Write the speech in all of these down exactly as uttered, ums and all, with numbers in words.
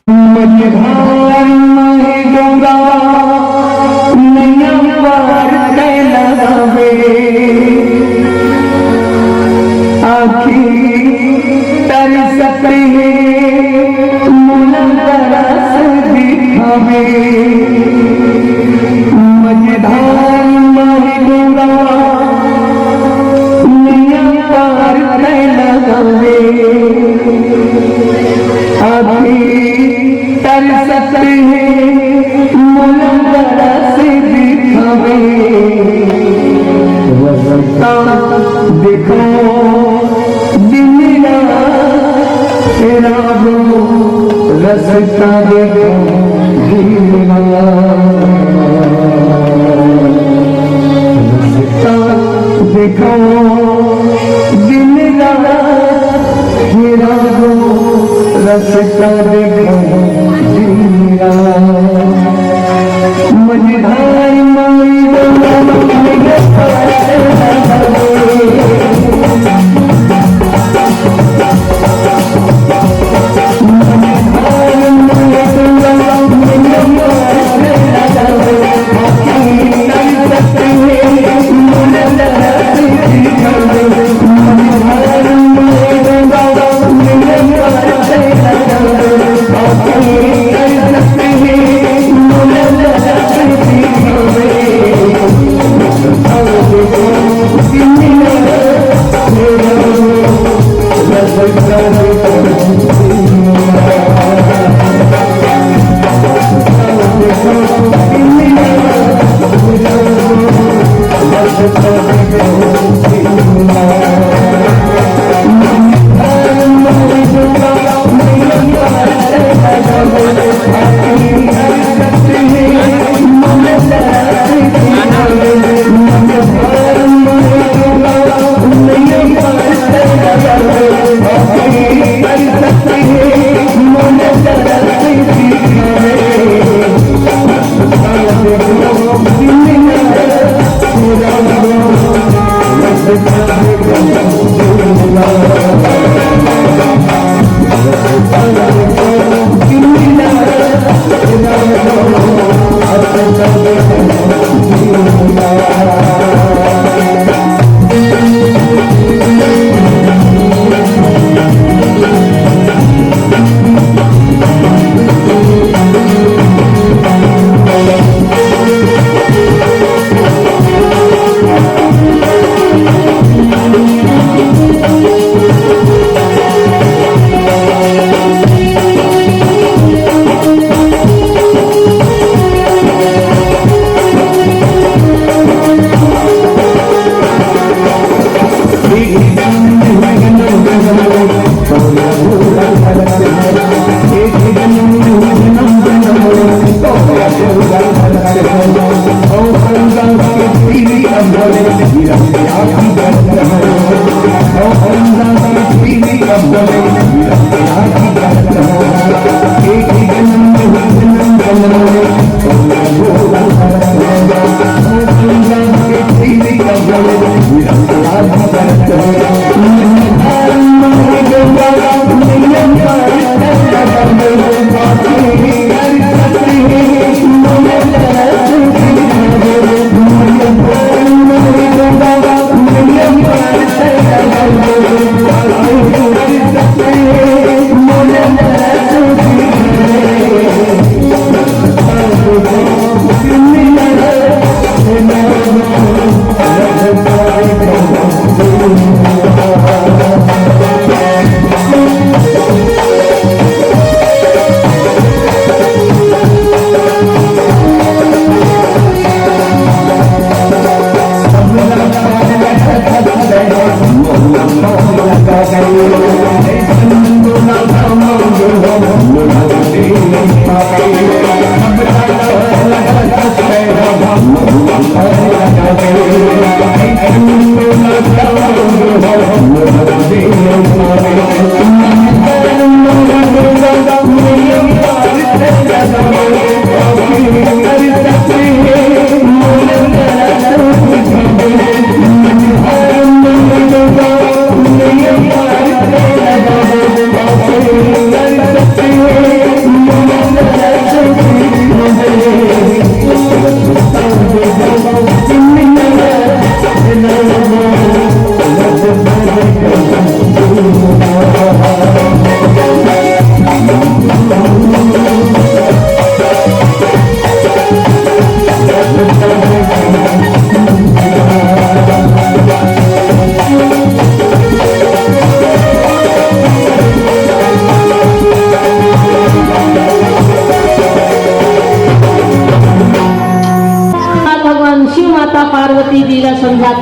मझधार माही गंगा नैया पार तैं लगावे, आँखी तरसत हे मोला दरस दिखावे। मझधार माही गंगा नैया पार तैं लगावे, आँखी तरसत हे मोला दरस दिखावे। रस्ता देखो दिन रात तेरा वो, रस्ता देखो दिन रात, रस्ता देखो दिन रात तेरा वो, रस्ता देखो दिन रात। मझधार माई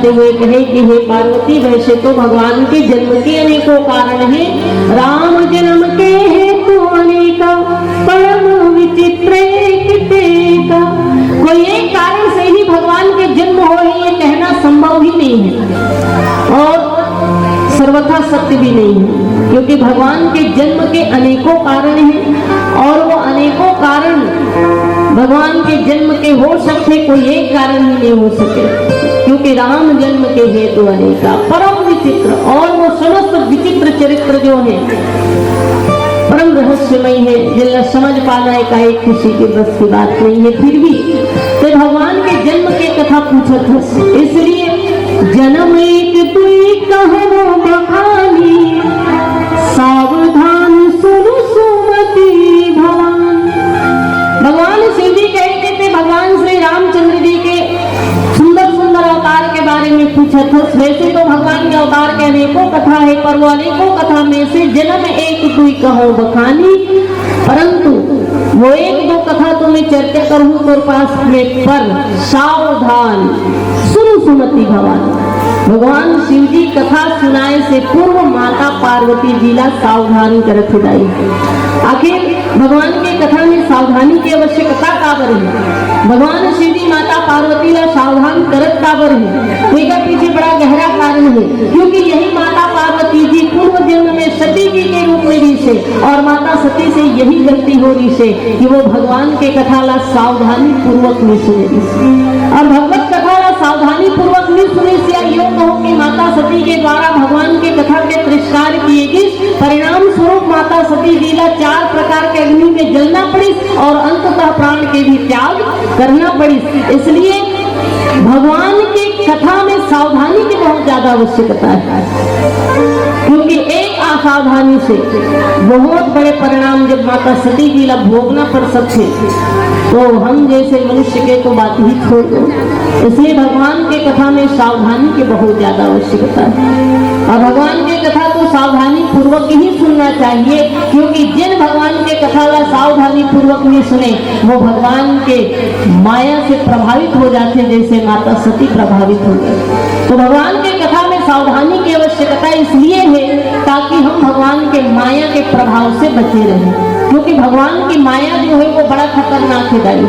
हुए कहे कि हे पार्वती, वैसे तो भगवान के जन्म के अनेकों कारण हैं। राम जन्म के हेतु अनेका, परम विचित्र एक तेका। कोई एक कारण से ही भगवान के जन्म हो है, ये कहना संभव ही नहीं है और सर्वथा सत्य भी नहीं है, क्योंकि भगवान के जन्म के अनेकों कारण हैं और वो अनेकों कारण भगवान के जन्म के हो सकते, कोई एक कारण ही नहीं हो सके, क्योंकि राम जन्म के हेतु अनेका। परम विचित्र, और वो समस्त विचित्र चरित्र जो है, परम रहस्यमय है, जिनका समझ पाना एकाएक किसी के बस की बात नहीं है। फिर भी ते भगवान के जन्म के कथा पूछत हस, इसलिए जन्म एक दुई कहवो बखानी, सावधान सुनु सुमति भवान। भगवान शिव जी कहे कि ते भगवान श्री रामचंद्र जी के सुंदर सुंदर अवतार के बारे में पूछत हस। वैसे तो भगवान के अवतार के अनेकों कथा है, पर वो अनेकों कथा में से जन्म एक दुई कहवो बखानी, परंतु वो एक दो कथा तो मैं चर्चा करूँ तोर पास में, पर सावधान सुनु सुमति भवान। भगवान शिव जी कथा सुनाए से पूर्व माता पार्वती जी ला सावधान करत हे दाई। आखिर भगवान के कथा में सावधानी की आवश्यकता काबर है? भगवान शिव जी माता पार्वती ला सावधान करत काबर है? तो एकर पीछे बड़ा गहरा कारण है, क्योंकि यही माता पार्वती जी पूर्व जन्म में सती जी के रूप में रहिसे और माता सती से यही गलती हो रहिसे कि वो भगवान के कथा ला सावधानी पूर्वक नहीं सुने रहिसे। और भगवत कथा ला सावधानी पूर्वक नहीं सुने से या यूं कहो कि माता सती के द्वारा भगवान के कथा के तिरस्कार किए गए, परिणाम स्वरूप माता सती जी ला चार प्रकार के अग्नि में जलना पड़िस और अंततः प्राण के भी त्याग करना पड़िस। इसलिए भगवान के कथा में सावधानी की बहुत ज्यादा आवश्यकता है, क्योंकि एक असावधानी से बहुत बड़े परिणाम जब माता सती जी ला भोगना पड़ सकते, तो हम जैसे मनुष्य के तो बात ही छोड़ दो। इसलिए भगवान के कथा में सावधानी की बहुत ज्यादा आवश्यकता है। और भगवान के कथा को सावधानी पूर्वक ही सुनना चाहिए, क्योंकि जिन भगवान के कथा ला सावधानी पूर्वक नहीं सुने, वो भगवान के माया से प्रभावित हो जाते, जैसे माता सती प्रभावित हो गए। तो भगवान के कथा में सावधानी की आवश्यकता इसलिए है, ताकि हम भगवान के माया के प्रभाव से बचे रहें, क्योंकि भगवान की माया जो है, वो बड़ा खतरनाक है दाई।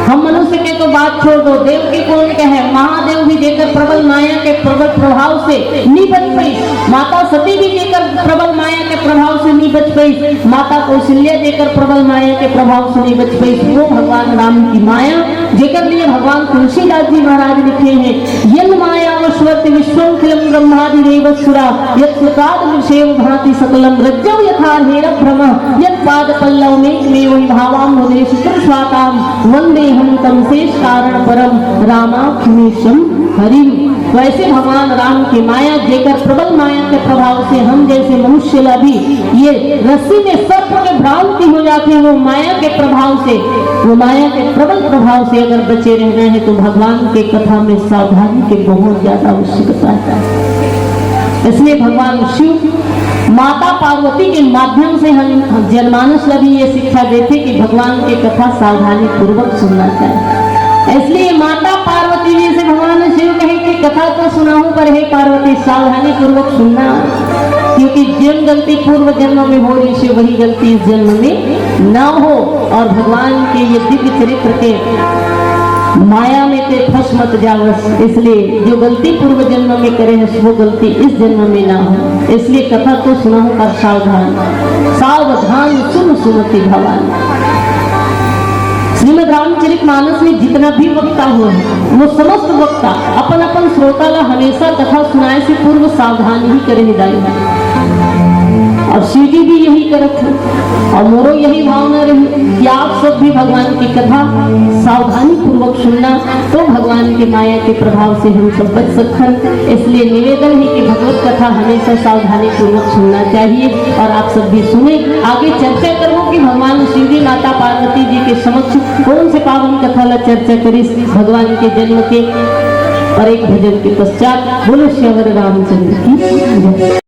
हम मनुष्य के तो बात छोड़ दो, देव के कौन कहे, महादेव भी जेकर प्रबल माया के प्रबल प्रभाव से नहीं बच पाई, माता सती भी जेकर प्रबल माया के प्रभाव से नहीं बच पाई, माता कौशल्या जेकर प्रबल माया के प्रभाव से नहीं बच पाई, वो भगवान राम की माया, जेकर लिए भगवान तुलसीदास जी महाराज लिखे हैं, यन माया वशवर्त विश्वम खिलम ब्रह्मादि देवसुरा, यत सुताद विषय भांति सकलम रज्जव यथा हेर भ्रम, यत पाद पल्लव में में वही भावाम मुदेश कृष्वाताम, वंदे हम तम शेष कारण परम रामाख्यमीशम हरिम। वैसे भगवान राम की माया, जेकर प्रबल माया के प्रभाव से हम जैसे मनुष्य ला भी ये रस्सी में सर्प के भ्रांति हो जाती है, वो माया के प्रभाव से, वो माया के प्रबल प्रभाव से अगर बचे रहना है, तो भगवान के कथा में सावधानी की बहुत ज्यादा आवश्यकता है। इसलिए भगवान शिव माता पार्वती के माध्यम से हम, हम जनमानस ला भी ये शिक्षा देते कि भगवान के कथा सावधानी पूर्वक सुनना चाहिए। इसलिए माता पार्वती जी से भगवान शिव कहे कि कथा तो सुनाऊं, पर हे पार्वती, सावधानी पूर्वक सुनना, क्योंकि जिन गलती पूर्व जन्म में हो रहिसे, वही गलती इस जन्म में ना हो। और भगवान के ये दिव्य चरित्र के माया में ते फंस मत जावस, इसलिए जो गलती पूर्व जन्म में करे हस, वो गलती इस जन्म में ना हो। इसलिए कथा तो सुनाऊं, पर सावधान, सावधान सुनु सुमति भवान। श्रीमद् रामचरित मानस में जितना भी वक्ता हो, वो समस्त वक्ता अपन अपन श्रोता ला हमेशा कथा सुनाए से पूर्व सावधान ही करे हे दाई। और शिव जी भी यही करत है, और मोरो यही भावना रही कि आप सब भी भगवान की कथा सावधानी पूर्वक सुनना, तो भगवान के माया के प्रभाव से हम सब बच सकथन। इसलिए निवेदन है कि भगवत कथा हमेशा सावधानी पूर्वक सुनना चाहिए और आप सब भी सुने। आगे चर्चा करबो कि भगवान शिव जी माता पार्वती जी के समक्ष कौन से पावन कथा ला चर्चा करिस भगवान के जन्म के, और एक भजन के पश्चात। बोलो श्यावर रामचंद्र की जय।